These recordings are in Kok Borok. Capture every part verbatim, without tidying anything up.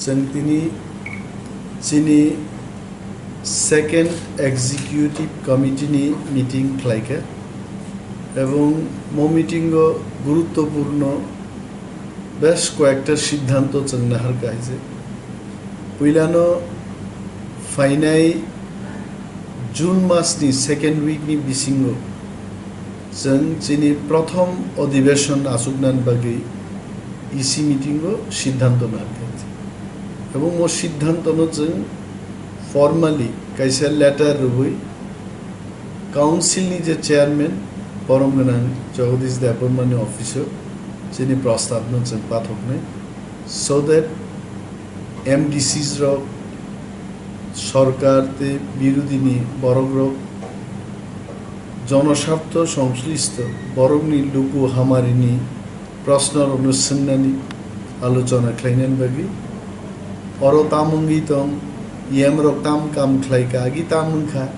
Chwng tini chini second executive committee ni meeting khlaikha, ebong mo meeting o guruttopurno besh koyekta siddhanto chwng naharkha hai je. Puilano phainai June mas ni second week ni bisingo chwng chini prothom odhibeshon achuknani bagwi E C meeting o siddhanto naharkha. Ebong o siddhanto no chwng formally kaisa letter rwui council ni je chairman borom gwnang Jagadish Debbarma ni office o chini prostab no chwng pathoknai, so that M D Cs rok, sorkar tei birodini borok rok, jonosartho songslisto borokni luku hamarini proshno rokno swngnani alochona khlainani bagwi. Oro tam wngwi tong, E M rok tam kam khlaikha, agi tam wngkha,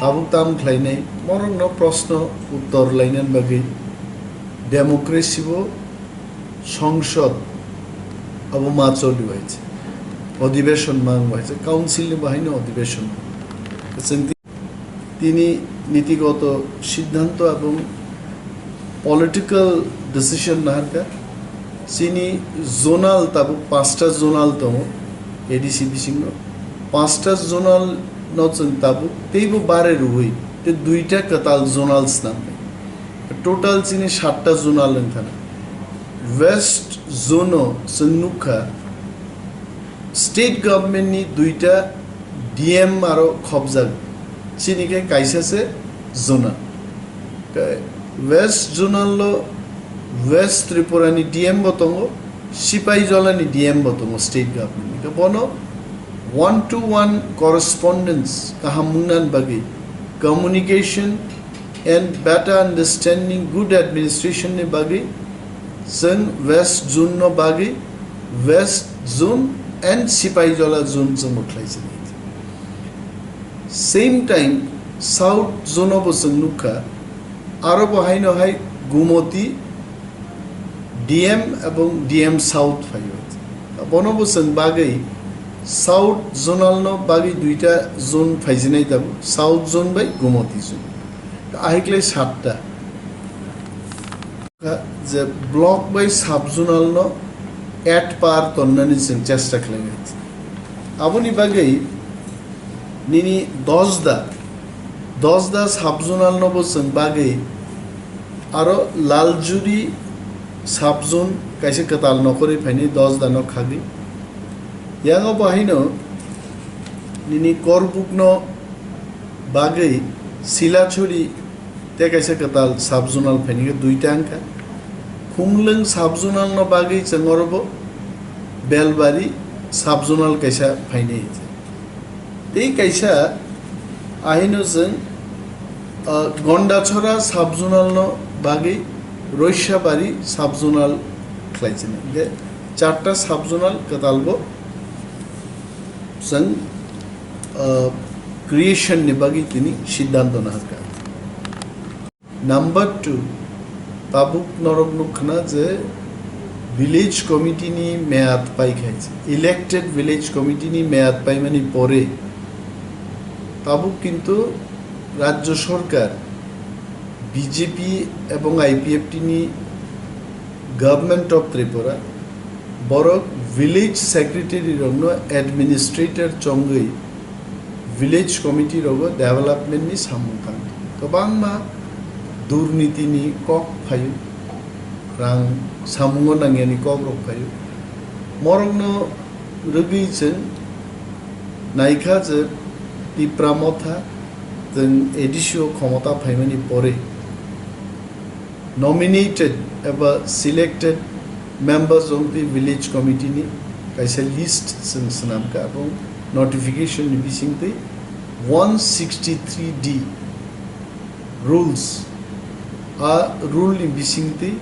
tabuk tam khlainai, borokno proshno uttor lainani bagwi democracy bo songsod abo ma choli waise, odhibeshon mang waise, council ni bahaino odhibeshon. Chwng tini nitigoto siddhanto ebong political decision naharkha. Chini zonal tabuk panchta zonal tongo A D C bisingo. Panchta zonal no chwng tabuk teibo bare rwui te duita kwtal zonal snamnai. Total chini satta zonal wngkha na. West zone o chwng nukha state government ni duita D M aro khobjak, chini khe kaisa se zonal. West zonal o West Tripura ni D M bo tongo, Sipaijala ni D M bo tongo state government ni. Bono one to one correspondence kaham wngna bagwi communication and better understanding, good administration ni bagwi chwng West Zone no bagwi West Zone and Sipaijala Zone chwng bo khlai chini. Same time South Zone o bo chwng nukha, aro bo haino hai Gumoti D M ebong D M South phaio. Bono bo chwng bagwi South Zonal no bagwi duita zone phaijinai tabuk, South Zone bai Gumoti Zone. Ahikle satta. Je block bai sub zonal no at par tonnani chwng chesta khlainai. Aboni bagwi nini dosda, dosda sub zonal no bo chwng bagwi aro Laljuri sub zone kaisa kwtal nokhorwi phainai dosda no khagwi. Yango bo haino nini Korbuk no bagwi Silachuri tei kaisa kwtal sub zonal phainai khe duita wngkha. Khumlwng sub zonal no bagwi chwng oro bo Belbari sub zonal kaisa phainai. Tei kaisa ahino chwng, ah, Gondachora sub zonal no bagwi Roisabari sub zonal khlai chini. Hingkhe charta sub zonal kwtal bo chwng, ah, creation ni bagwi tini siddhanto naharkha. Number two, tabuk norok nukkhna je village committee ni meyad paikhai, elected village committee ni meyad paimani pore tabuk kintu rajyo sorkar B J P ebong I P F T ni Government of Tripura borok village secretary rokno administrator chongwi village committee rogo development ni samung tang. Kwbangma durniti ni kok phaio, rang samungo nangyani kok rok phaio. Morokno rwgwi chwng naikha je Tipra Motha chwng A D C o khomota phaimani pore nominated eba selected members of the village committee ni kaisa list chwng swnamkha, ebong notification ni bisingtwi one sixty three D rules, a rule ni bisingtwi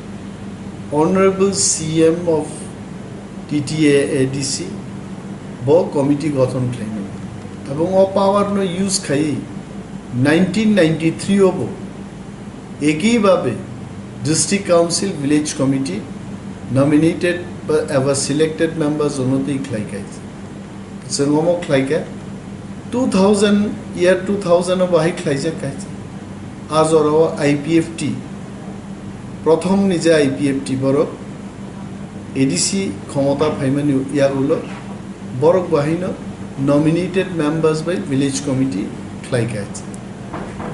Honorable C M of T T A A D C bo committee gothon khlaimani, ebong o power no use khaiwi nineteen ninety three o bo ekibhabe District Council Village Committee nominated Ba eba selected members jono twi khlai kha. Chwng omo khlai kha two thousand, year two thousand o bahai khlaijak kha. A jorao I P F T, prothom ni je I P F T borok A D C khomota phaimani yagulo borok bahaino nominated members bai village committee khlai kha.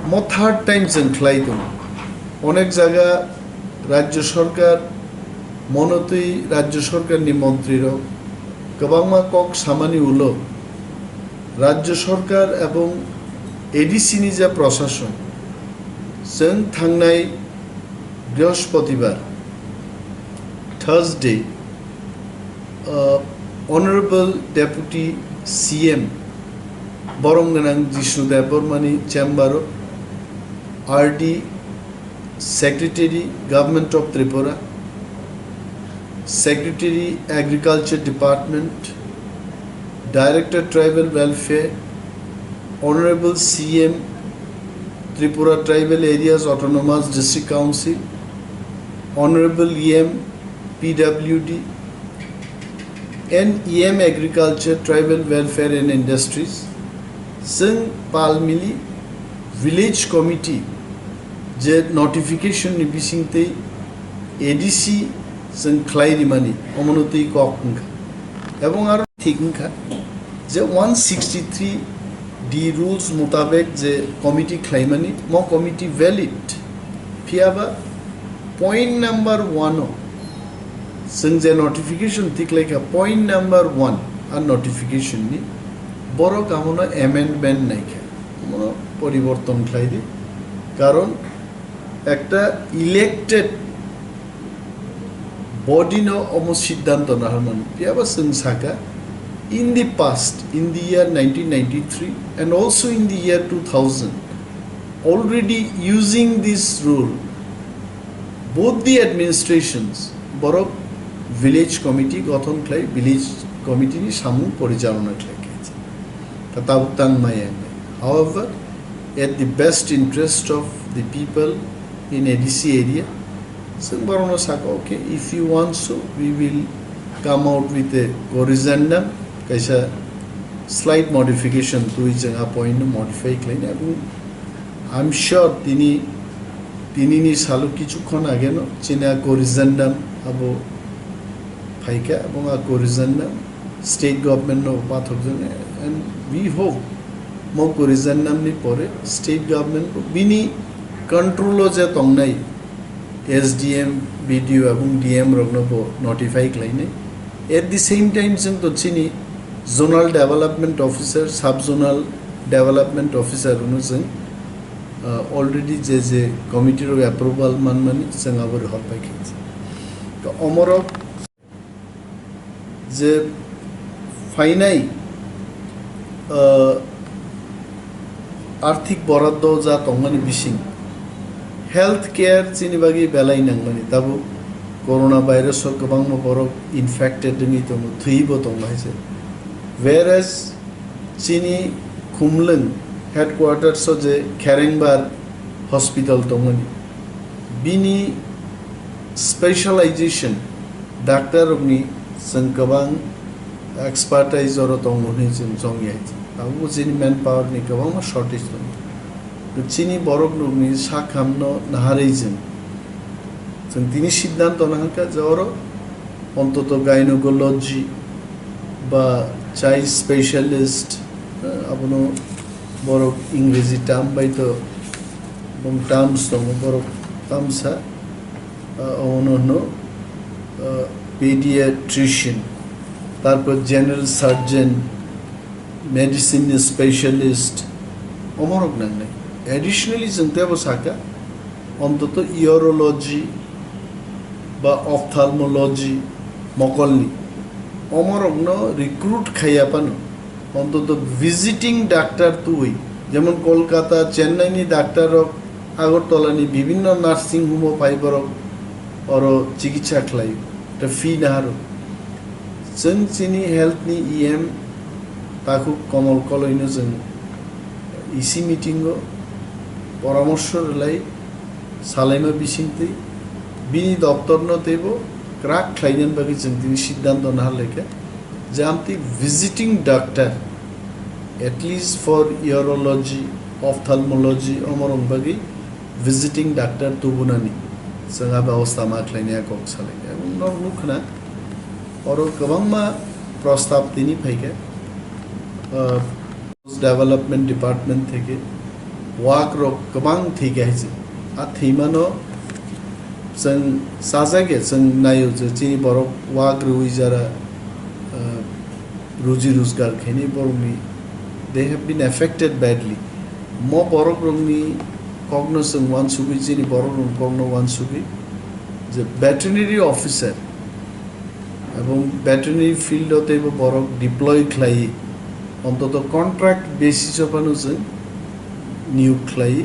Mo third time chwng khlai tongo. Onek jaga Rajya Sarkar, monotwi Rajya Sarkarni montrirok kwbangma kok samani ulo Rajya Sarkar ebong A D C ni je prosason, chwng thangnai Brihospatibar, Thursday, uh, Honorable Deputy C M Borom Gwnang Jishnu Debbarmani chamber o R D Secretary, Government of Tripura, Secretary, Agriculture Department, Director, Tribal Welfare, Honorable C M, Tripura Tribal Areas Autonomous District Council, Honorable E M, P W D, and E M Agriculture, Tribal Welfare and Industries, chwng pal mili village committee je notification ni bisingtwi A D C chwng khlai rimani, omono twi kok wngkha. Ebong aro thik wngkha je one sixty-three D rules mutabek je committee khlaimani, mo committee valid. Phiyaba point number one o chwng je notification tiklaikha, point number one a notification ni, borok amono amendment naikha, amono poriborton khlai di. Karon ekta elected body no omo siddhanto naharmani. Phiyaba chwng saka, in the past, in the year nineteen ninety-three and also in the year two thousand, already using this rule, both the administrations, borok village committee gothon khlai, village committee ni samung porichalona khlai kha. Ta tabuk tang maya. However, at the best interest of the people in A D C area, chwng borokno saka, okay, if you want so, we will come out with a corrigendum, kaisa slight modification twi chwng a point no modify khlaina. Ebong I'm sure tini, tinini salo kichukhon ageno chini a corrigendum abo phaikha, ebong a corrigendum state government no pathokjak, and we hope mo corrigendum ni pore state government bo bini control o je tongnai S D M, B D O ebong D M rokno bo notify khlainai. At the same time, chwng to chini zonal development officer, sub zonal development officer rokno chwng, uh, already je je committee rok approval manmani chwng abo rohor pai kha. To omorok je phainai, uh, arthik boraddo ja tongmani bising health care chini bagwi belai nangmani, tabuk corona virus o kwbangma borok infected wngwi tongo, thwibo tongo hai se. Whereas chini Khumlwng headquarters o je Kherengbar hospital tongmani, bini specialization doctor rokni chwng kwbang expertise oro tongo hwnwi chwng chongya. Abo chini manpower ni kwbangma shortage tongo. Chini borok rokni sak hamno naharwi chwng, chwng tini siddhanto nahakha je oro ontoto gynecology ba child specialist, eh, abono borok Ingreji term bai to bong terms tongo, borok tamsa, ah, omono hwno, ah, pediatrician, tarpor general surgeon, medicine specialist, omorok nangnai. Additionally, chwng teibo sakha, ontoto urology ba ophthalmology mokolni, omorokno recruit khaiya phano, ontoto visiting doctor twi, jemon Kolkata, Chennai ni doctor rok, Agartala ni bibinno nursing home o phai borok oro chikitsa khlai, ta fee naharo. Chwng chini health ni E M takhuk Komol Koloi no chwng E C meeting o poramorso rwlai salaima bisingtwi bini doptor no teibo kwrak khlainani bagwi chwng tini siddhanto naharlaikha je amtwi visiting doctor, at least for urology, ophthalmology, omorok bagwi visiting doctor tubunani chwng a bebosta ma khlainai kok salaikha. Ebong nok nukhna oro kwbangma prostab tini phaikha. Uh, Development Department theke wak rok kwbang thwi khe haise. A thwimano chwng sajagya, chwng naio je chini borok wak rwi jara, uh, ruji rojgar khaini borokni, they have been affected badly. Mo borok rokni kokno chwng wansugwi, chini borok rokni kokno wansugwi je veterinary officer ebong veterinary field o teibo borok deploy khlai, ontoto contract basis o phano chwng niyok khlai.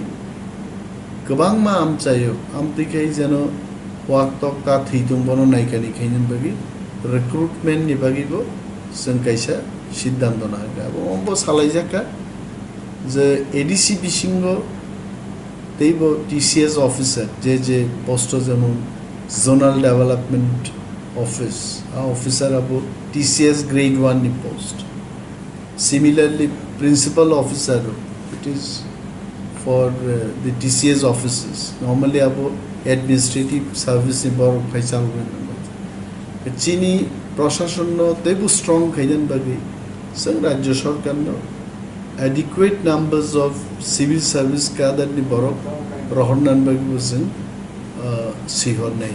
Kwbangma amchaio, amtwi khai jeno wak tok ta thwi tong bono naikani khainani bagwi recruitment ni bagwi bo chwng kaisa siddhanto naharkha. Abo, abo salaijakha je A D C bisingo teibo T C S officer, je je post o jemon Zonal Development Office, a officer abo T C S grade one ni post. Similarly, principal officer, it is for, uh, the T C S offices. Normally abo administrative service ni borok phai chalwi nangkha. Chini proshasonno teibo strong khainani bagwi chwng Rajya Sarkarno adequate numbers of civil service cadre ni borok rohornani bagwi bo chwng, uh, sihornai.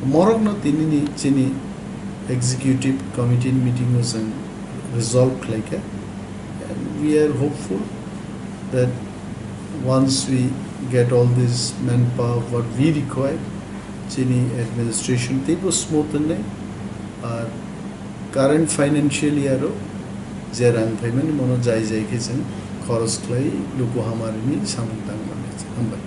Morokno tinini chini executive committee ni meeting o chwng resolve khlaikha. And we are hopeful that once we get all this manpower what we require, chini administration teibo smooth wngnai. Ar current financial year o je rang phaimani mono jai jai khe chwng khoros khlai luku hamarini samung tangmani. Hambai.